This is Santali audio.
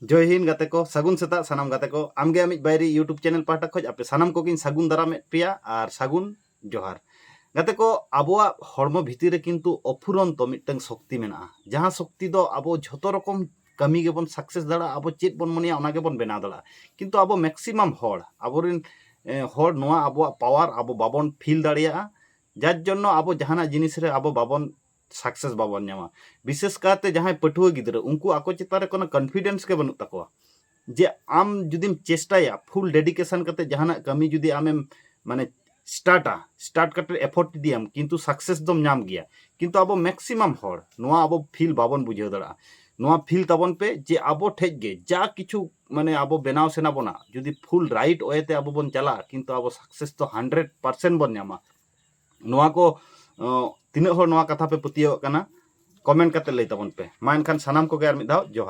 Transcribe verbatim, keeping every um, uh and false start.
ᱡᱚᱭ ᱦᱤᱱᱫ ᱜᱟᱛᱮ ᱠᱚ, ᱥᱟᱹᱜᱩᱱ ᱥᱮᱛᱟᱜ ᱥᱟᱱᱟᱢ ᱜᱟᱛᱮ ᱠᱚ᱾ ᱟᱢᱜᱮ ᱟᱢᱤᱡ ᱵᱟᱭᱨᱤ YouTube ᱪᱮᱱᱮᱞ ᱯᱟᱦᱴᱟ ᱠᱷᱚᱱ ᱟᱯᱮ ᱥᱟᱱᱟᱢ ᱠᱚᱜᱮᱧ ᱥᱟᱹᱜᱩᱱ ᱫᱟᱨᱟᱢᱮᱫ ᱯᱮᱭᱟ ᱟᱨ ᱥᱟᱹᱜᱩᱱ ᱡᱚᱦᱟᱨ᱾ ᱜᱟᱛᱮ ᱠᱚ, ᱟᱵᱚᱣᱟᱜ ᱦᱚᱲᱢᱚ ᱵᱷᱤᱛᱤᱨ ᱨᱮ ᱠᱤᱱᱛᱩ ᱚᱯᱷᱩᱨᱚᱱᱛᱚ ᱢᱤᱫᱴᱟᱝ ᱥᱚᱠᱛᱤ ᱢᱮᱱᱟᱜᱼᱟ, ᱡᱟᱦᱟᱸ ᱥᱚᱠᱛᱤ ᱫᱚ ᱟᱵᱚ ᱡᱷᱚᱛᱚ ᱨᱚᱠᱚᱢ ᱠᱟᱹᱢᱤ ᱜᱮᱵᱚᱱ ᱥᱟᱠᱥᱮᱥ ᱫᱟᱲᱮᱭᱟᱜᱼᱟ, ᱟᱵᱚ ᱪᱮᱫ ᱵᱚᱱ ᱢᱚᱱᱮᱭᱟ ᱚᱱᱟ ᱜᱮᱵᱚᱱ ᱵᱮᱱᱟᱣ ᱫᱟᱲᱮᱭᱟᱜᱼᱟ᱾ ᱠᱤᱱᱛᱩ ᱟᱵᱚ ᱢᱮᱠᱥᱤᱢᱟᱢ ᱦᱚᱲ, ᱟᱵᱚᱨᱮᱱ ᱮ, ᱦᱚᱲ ᱱᱚᱣᱟ ᱟᱵᱚᱣᱟᱜ ᱯᱟᱣᱟᱨ ᱟᱵᱚ ᱵᱟᱵᱚᱱ ᱯᱷᱤᱞ ᱫᱟᱲᱮᱭᱟᱜᱼᱟ, ᱡᱟᱨ ᱡᱚᱱᱱᱚ ᱟᱵᱚ ᱡᱟᱦᱟᱱᱟᱜ ᱡᱤᱱᱤᱥ ᱨᱮ ᱟᱵᱚ ᱵᱟᱵᱚᱱ ᱥᱟᱠᱥᱮᱥ ᱵᱟᱵᱚᱱ ᱧᱟᱢᱟ᱾ ᱵᱤᱥᱮᱥ ᱠᱟᱭᱛᱮ ᱡᱟᱦᱟᱸᱭ ᱯᱟᱹᱴᱷᱩᱣᱟᱹ ᱜᱤᱫᱽᱨᱟᱹ, ᱩᱱᱠᱩ ᱟᱠᱚ ᱪᱮᱛᱟᱱ ᱨᱮ ᱠᱳᱱᱳ ᱠᱚᱱᱯᱷᱤᱰᱮᱱᱥ ᱜᱮ ᱵᱟᱹᱱᱩᱜ ᱛᱟᱠᱚᱣᱟ᱾ ᱡᱮ ᱟᱢ ᱡᱩᱫᱤᱢ ᱪᱮᱥᱴᱟᱭᱟ, ᱯᱷᱩᱞ ᱰᱮᱰᱤᱠᱮᱥᱚᱱ ᱠᱟᱛᱮ ᱡᱟᱦᱟᱱᱟᱜ ᱠᱟᱹᱢᱤ ᱡᱩᱫᱤ ᱟᱢᱮᱢ ᱢᱟᱱᱮ ᱥᱴᱟᱨᱴᱟ, ᱥᱴᱟᱨᱴ ᱠᱟᱛᱮ ᱮᱯᱷᱳᱨᱴ ᱤᱫᱤᱭᱟᱢ, ᱠᱤᱱᱛᱩ ᱥᱟᱠᱥᱮᱥ ᱫᱚᱢ ᱧᱟᱢ ᱜᱮᱭᱟ᱾ ᱠᱤᱱᱛᱩ ᱟᱵᱚ ᱢᱮᱠᱥᱤᱢᱟᱢ ᱦᱚᱲ ᱱᱚᱣᱟ ᱟᱵᱚ ᱯᱷᱤᱞ ᱵᱟᱵᱚᱱ ᱵᱩᱡᱷᱟᱹᱣ ᱫᱟᱲᱮᱭᱟᱜᱼᱟ᱾ ᱱᱚᱣᱟ ᱯᱷᱤᱞ ᱛᱟᱵᱚᱱ ᱯᱮ ᱡᱮ ᱟᱵᱚ ᱴᱷᱮᱡ ᱜᱮ ᱡᱟ ᱠᱤᱪᱷᱩ ᱢᱟᱱᱮ ᱟᱵᱚ ᱵᱮᱱᱟᱣ ᱥᱟᱱᱟ ᱵᱚᱱᱟ, ᱡᱩᱫᱤ ᱯᱷᱩᱞ ᱨᱟᱭᱤᱴ ᱳᱭᱮ ᱛᱮ ᱟᱵᱚ ᱵᱚᱱ ᱪᱟᱞᱟᱜᱼᱟ, ᱠᱤᱱᱛᱩ ᱟᱵᱚ ᱥᱟᱠᱥᱮᱥ ᱫᱚ ᱦᱟᱱᱰᱨᱮᱰ ᱯᱟᱨᱥᱮᱱᱴ ᱵᱚᱱ ᱧᱟᱢᱟ᱾ ᱱᱚᱣᱟ ᱠᱚ ᱚ, ᱛᱤᱱᱟᱹᱜ ᱦᱚᱲ ᱱᱚᱣᱟ ᱠᱟᱛᱷᱟ ᱯᱮ ᱯᱟᱹᱛᱭᱟᱹᱣᱟᱜ ᱠᱟᱱᱟ, ᱠᱚᱢᱮᱱᱴ ᱠᱟᱛᱮ ᱞᱟᱹᱭ ᱛᱟᱵᱚᱱ ᱯᱮ᱾ ᱢᱟ ᱮᱱᱠᱷᱟᱱ ᱥᱟᱱᱟᱢ ᱠᱚᱜᱮ ᱟᱨ ᱢᱤᱫ ᱫᱷᱟᱣ ᱡᱚᱦᱟᱨ᱾